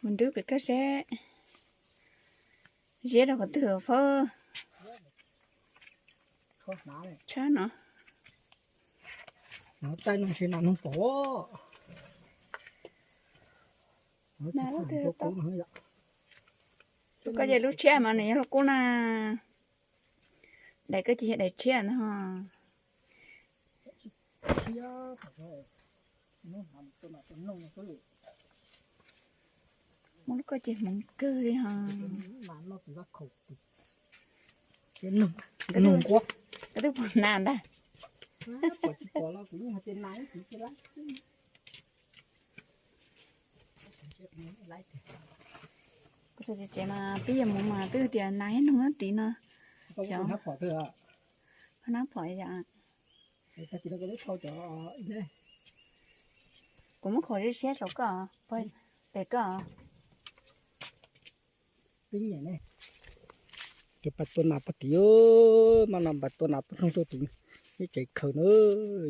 Mus nrub pem koj seb ziab rau qhov twg phab tshab no. Txaij no tsis nam noog pom. Koj ces lub tshiab mas nws yog lub kub na. Daim koj ces yog daim tshiab no. Muab lub koj ces hmoov kawg li ho. Koj twb pom na ntag. Kuv txog tsev mas pib yog hmoov mas twb tias nas ib noog tid no. Xyov, phab nab phom yom. Kuv muab khaum siab siab saum koj, pem koj. Cov pas tua nas pog tid, mas no pas tua nas pog noog rau tim ib tsev khaws na,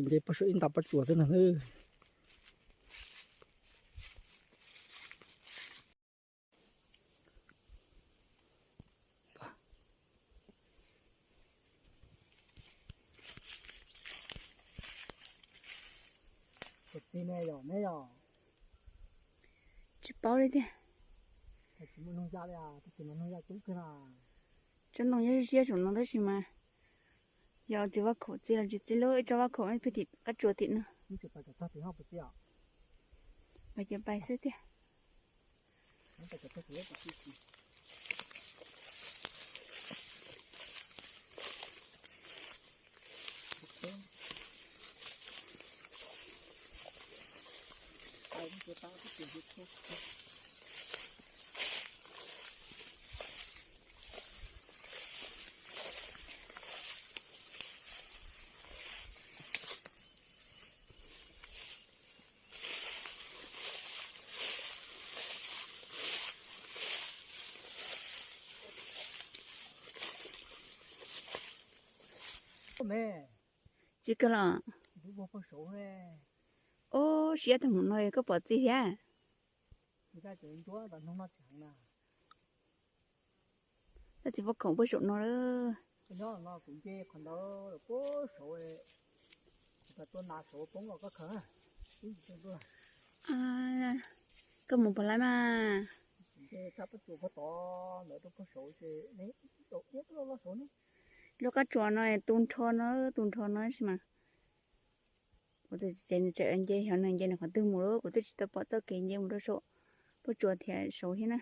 nce pog saum ib nta pob tsuas xwb no. Tsis paub li tiag. Tsob ntoo nyob siab saum no tab sis mas yog txiv vaj khaum txi los tsis txi lub ib tsob vaj khaum pem tim qab tsuas tim no. Pais ces pais xwb tiag. Txiv kawg los. Ub, siab tag mus no koj pom txiv thiab. Koj txiv poj khoom puag saum no lawm. Koj mus puas laib mas. Lub qab tsuas no tu nrho no, tu nrho no sis mas. Kuv tus txiv tsev nws tseem nce xyov nws nce nws qhov twg mus lawm, kuv twb tsis tau pom txoj kev nce mus rau saum pob tsuas thiab saud thiab na.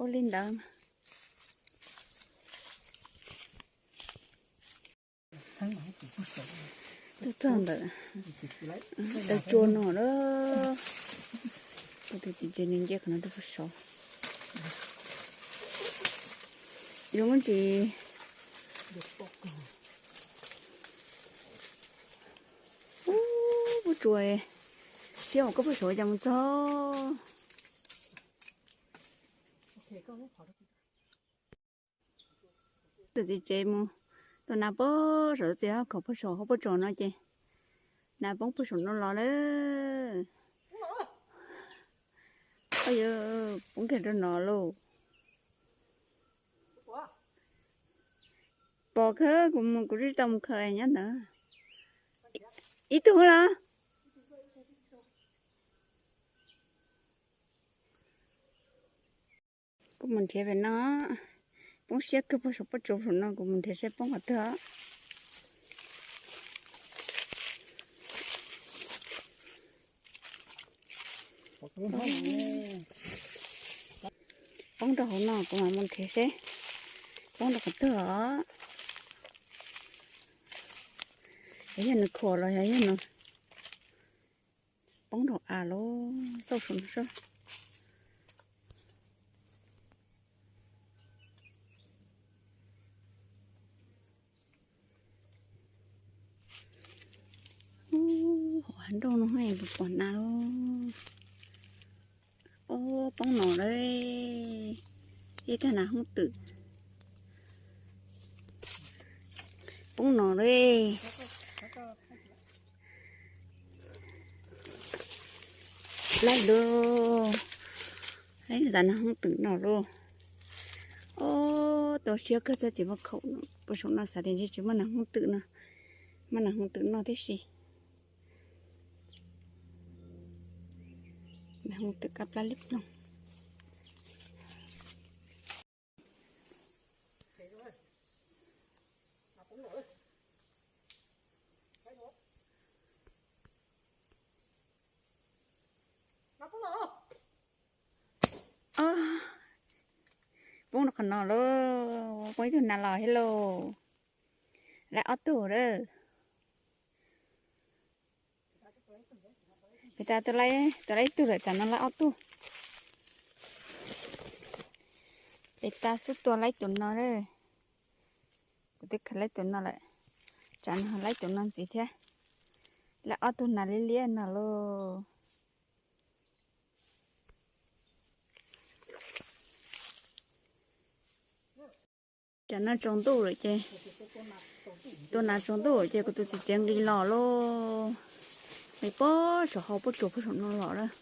Ua li ntawd. Tuaj txog ntawm taw tsua no lawm. Kuv tus txiv tsev nws nce qhov no rau puag saud. Yuav muab ntsis. Ub, puag tsuas, siab uas koj puag saud cas mus txog. Tus txiv tsev mus tua nas puag saum txiv hauv khaum puag saum hauv pob tsuas no ces nas poob puag saum no los lawm. Yog poob kiag rau no lauj. Pom kawg, kuv mus kuv tsis tau mus khaws nyob ntawd. Ib tug los. Kuv mus nrhiav pem no, poob siab kawg puag saum pob tsuas saum no, kuv mus nrhiav seb poob qhov twg os. Poob rau hauv no, kuv mam mus nrhiav seb poob rau qhov twg os. Yog nws khuam los yog yog nws poob rau av los xauj saum no seb. Ub, hauv hav nroj no pom nas lauj. Ub, poob no lawm. Ib tag nas hoob twm. Poob no lawm. Laij lauj, laij tas nag hoob twm no lauj. Ob, tau siab kawg txog ces muaj khaum no, puag saum no xav tias ntshe tsis muaj nag hoob twm no, muaj nag hoob twm no tib si. Nag hoob twm kab plab liab ploog. Poob rau qhov no lauj, poob ib tug nas los thiab lauj. Laij ob tug lawm. Pem tas tus laij ib tug lawm, tsam no laij ob tug. Pem tas xub tua laij tus no lawm. Kuv twb khaws laij tus no lawm, tsam no laij tus no ntxiv thiab. Laij ob tug nas liab liab no lauj. Tsam no tsaus ntuj lawm ces, tua nas tsaus ntuj lawm ces kuv tus txiv tsev nqis los lauj. Nqis puag saum hauv pob tsuas puag saum no los lawm.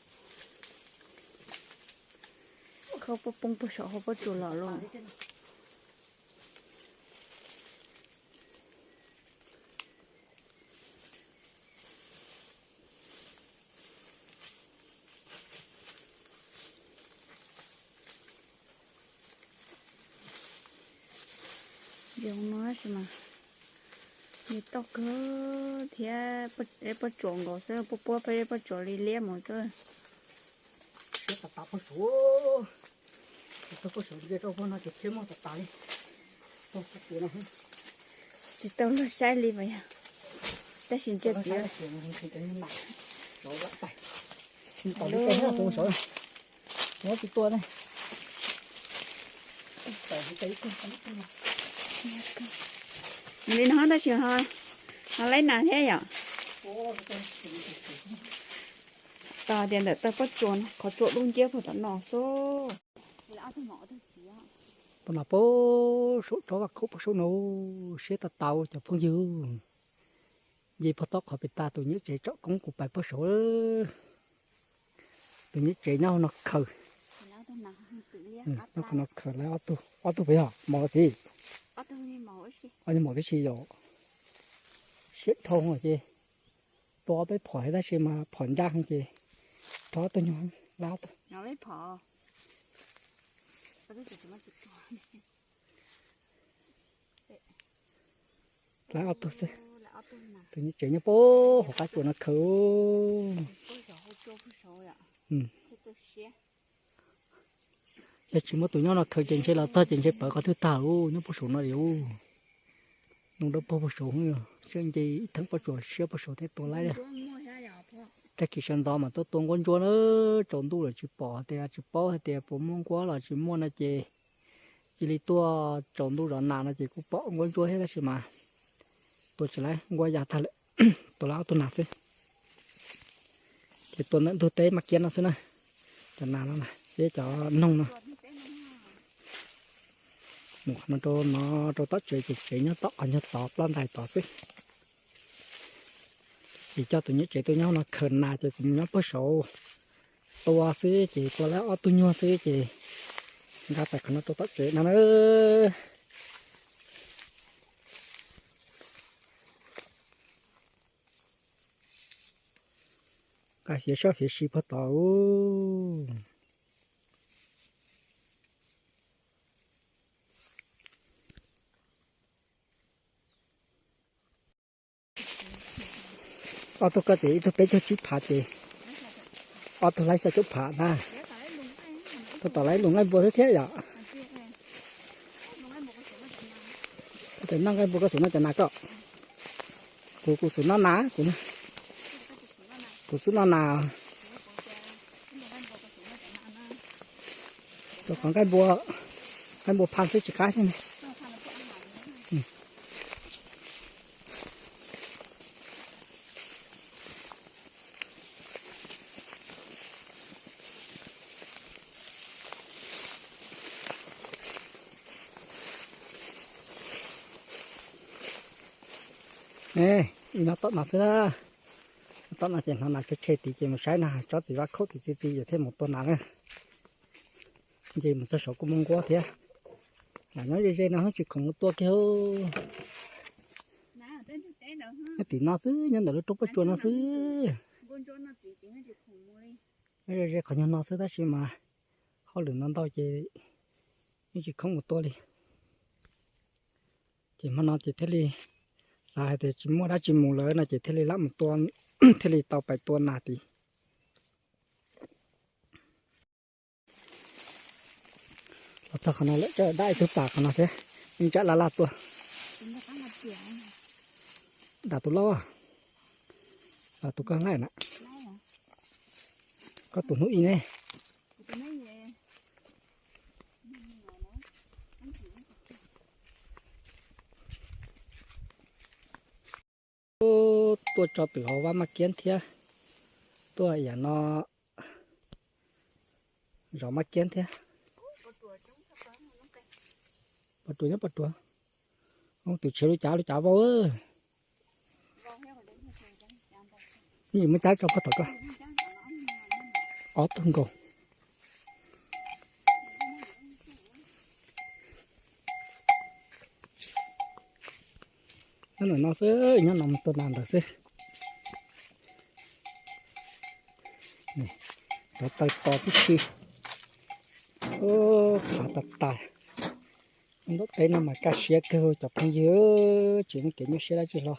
Khaub poob poob puag saum hauv pob tsuas los lauj. Zoo no tab sis mas nws toj kawg thiab, pob tsuas nkaus xwb, puab puab peb pob tsuas li liab mus xwb. Siab tas tas pob suav, pob suav ntsia rau puag no ces thiab muaj tas tas li. Tsis tau luag saib li mas yog, tab sis ntsia tias li no tab sis ho laib nas thiab yom. Tos tias ntawm taw pob tsuas, qhov tsua dub nciab puag tom no xwb. Puag no puag saum tsob vaj khaum puag saum no, siab tas tas cov phooj ywg. Nce puag tom qhov pem tas tus niam tsev tsom koob kuv pais puag saud. Tus niam tsev nyob hauv no khaws. Nyob qhov no khaws lawv ob tug, ob tug puas yog maum txiv? Ob tug maum tib si yom. Siab dhau ces tua ob peb phom thiab tab sis mas phom ncaj ces rho ob tug nyuag lab ob tug. Lawv ob tug xwb. Tus niam tsev nyob puag hauv qab tsuas no khaws. Yog tsis muaj tus nyob no khaws ces ntshe los txog ces ntshe pawv qhov twg tag ub, nyob puag saum no li ub. Noo dawb paug puag saud, siab nce ib theem pob tsuas siab puag saud thiab tua laib. Tag kis sawv ntxov mas tuaj tua nquab ntsuab na, tsaus ntuj lawm tsis pom tias, tsis paub hais tias puas muaj nquab los tsis muaj no ces cia li tuaj tsaus ntuj zov nas no ces kuj pom nquab ntsuab thiab tab sis mas tua tsis laib, nquab ya tag lawm. Tua laib ob tug nas xwb. Ces tua ntawm ntug teb mas kiab no xwb na, cov nas no na, peb cov noog no. Mus qhov no rau no rau tom tsev ces tsev nyob tom qhov nyuag tod plab ntais tod xwb. Ces coj tus niam tsev tuaj nyob no khaws nas ces kuv mus nyob puag saud tua xwb ces tua laib ob tug nyuag xwb ces nqa pais qhov no rau tom tsev no na. Nqa fiav soj fiav si puag tod. Ob tug ko ces ib tug peb caug tsib phav ces ob tug laib xya caum phav na. Tab tom laib lus nqaij npua thiab thiab yom. Tab tom noj nqaij npua koj xub noj cov nas koj. Kuv, kuv xub noj nas, kuv, kuv xub noj nas. Tus qhov nqaij npua, nqaij npua pha xwb tsis qab thiab ne. Ne, Nyob tom no xwb, tom no ces hnov nas tshe tshe tid ces mus saib na, tsob txiv vaj khaum tim txi txiv ces thiaj mus tua nas na. Nce mus txog saud kuj muaj nquab thiab. Lam nyob ze ze no tsis khoom mus tua kiag. Nyob tim no xwb, nyob ntawm lub roob pob tsuas no xwb. Nyob ze ze qhov nyuag no xwb tab sis mas hauj lwm no ntau ces yeej tsis khoom mus tua li. Ces hmo no ces thiaj li xav hais tias tsis muaj dab tsi mus lawm no ces thiaj li lam mus tua, thiaj li tau pais tua nas tid. Los txog qhov no lawm, dab ib tug pas qhov no thiab, yeej tsam laj laj tuaj. Dam tus loj, dam tus koj laij na, koj tus hnub ib ne. Tuaj tso twm hauv vaj Maj Kiab thiab, tuaj yam no zov Maj Kiab thiab. Pos ruam nyob pos ruam, twm tshiav lub cav lub cav vau. Yim muab cab tso pog tom koj. Ob tug nkaus. Nyob ntawm no xwb, nyob no mus tua nas ntawd xwb. Cov taw to tib si. Khav tas tas. Ntaum teb no mas kaj siab kawg cov phooj ywg, tsis muaj kev nyuaj siab dab tsi hlo.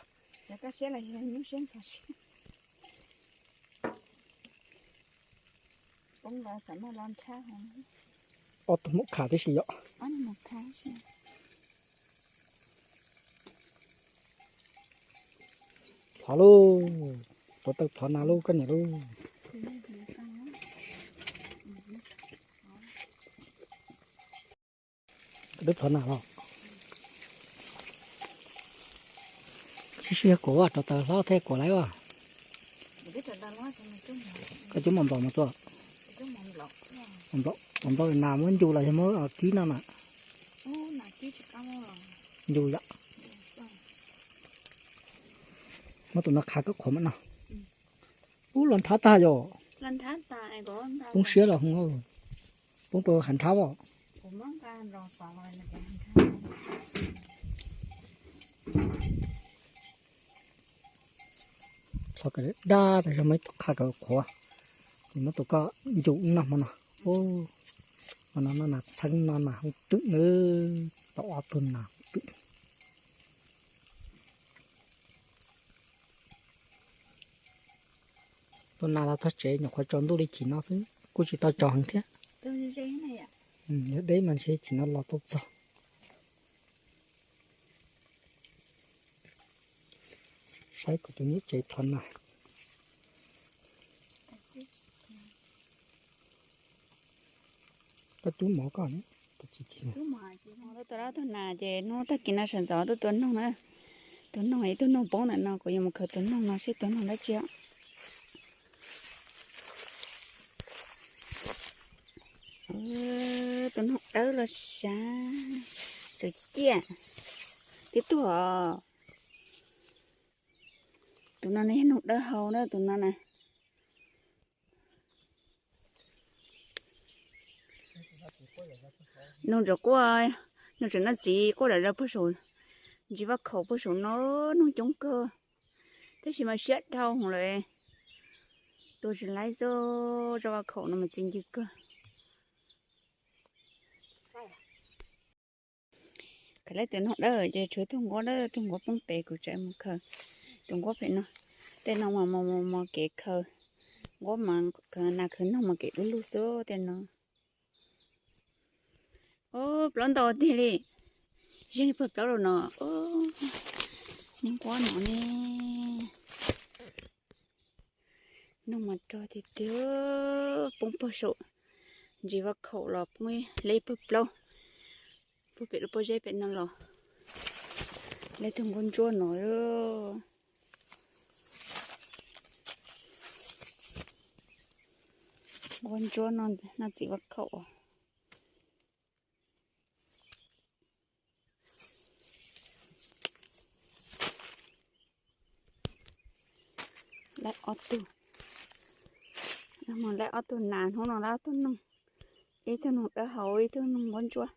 Ob tug maum khav tib si yom. Plhov lauj, tuav taw plhov nas lauj koj niam lauj. Twb plhov nas los. Sib sib kuam rau taws hlob thiaj kuam lawm as. Koj cub mos nplaum mus txuas. Mos nplaum nas muab ncu los yog muab kib no na. Ncu yom. Muab tus no qhav koj qhuav mam no. Ub, los nthab tag yom. Poob siab los, poob rau hav nthab os. Txhob daj tas zog, muab ib tug qhav kom qhuav, ces muab tus koj ncu noj hmo no. Hmo no nas txheeb no nas hoob twm nawb, tau ob tug nas hoob twm. Tua nas los txog tsev nyuam qhuav tsaus ntuj li chim no xwb, kuj tsis tau tsaus heev thiab. Yog deb mas ntshe chim no los tau txog. Saib kuv tus niam tsev plhov nas. Koj cub mov koj. Tus dab tug nas ces hnub tag kis no sawv ntxov tuaj tua noog na. Tus noog, ib tug noog poob ntawm no, kuv yuav mus khaws tus noog no seb tus noog dab tsi. Tus noog dawb los sav, tsaws ciaj, twb tuag os. Tus no yog noog dawb hau na, tus no na. Noog tseem quaj, noog tseem noj txiv quaj zom zaws puag saum ntsis vaj khaum puag saum no, noog coob kawg. Tab sis mas siab dhau lawm, tua tsis laib xwb, zaj vaj khaum no mas txi ncw kawg. Khaws laib tus noog dawb ces tshuav tus nquab dawb, tus nquab poob pem, kuv tseem mus khaws tus nquab pem no. Tej no mas mos mos kev khaws, nquab mas nas khaws noog mas kev dub lug xwb tej no. Plaub ntau tiag li, zeeg puag plaub los no. Niag nquab no ne, noog mas rog tiag tiag, poob puag saum ntsis vaj khaum los poob leb puag plaub, puag pem lub pob zeb pem no los. Lawv tus nquab ntsuab no, nquab ntsuab no noj txiv vaj khaum. Laib ob tug, laib ob tug nas, hnub no laib ob tug noog, ib tug noog dawb hau, ib tug noog nquab ntsuab.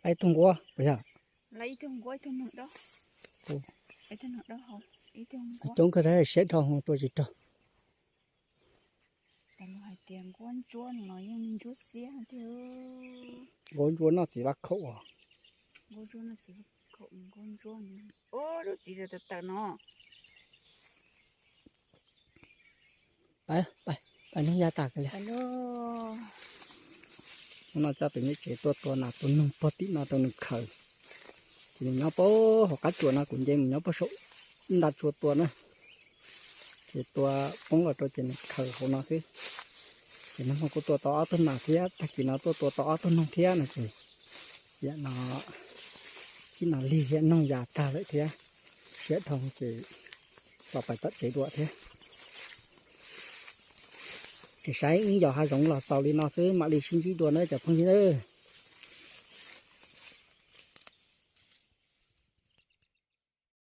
Laib ib tug nquab puas yog? Laib ib tug nquab, ib tug noog dawb, ib tug noog dawb hau, ib tug nquab. Coob kawg thiab, siab dhau tua tsis raug. Tam luag hais tias nquab ntsuab no los yeej ntsuab xiab thiab. Nquab ntsuab noj txiv vaj khaum os. Nquab ntsuab noj txiv vaj khaum, nquab ntsuab. Ub, lub txiv tawm tawm no. Pais, pais, pais noog ya tas kiag li. Hnub no coj tus niam tsev tuaj tua nas tua noog pog tim no rau nws khaws. Ces nws nyob puag hauv qab tsuas no, kuv nce mus nyob puag saum nta tsua tua na. Ces tua poob los rau ces nws khaws hauv no xwb. Ces nag hmo kuj tua tau ob tug nas thiab, tag kis no tuaj tua tau ob tug noog thiab no ces, yam no txij no lig thiab noog ya tag lawm thiab, siab dhau ces los pais tom tsev dua thiab. Ces saib ib yos hav zoov los xaus li no xwb, mam li sib ntsib dua na cov phooj ywg.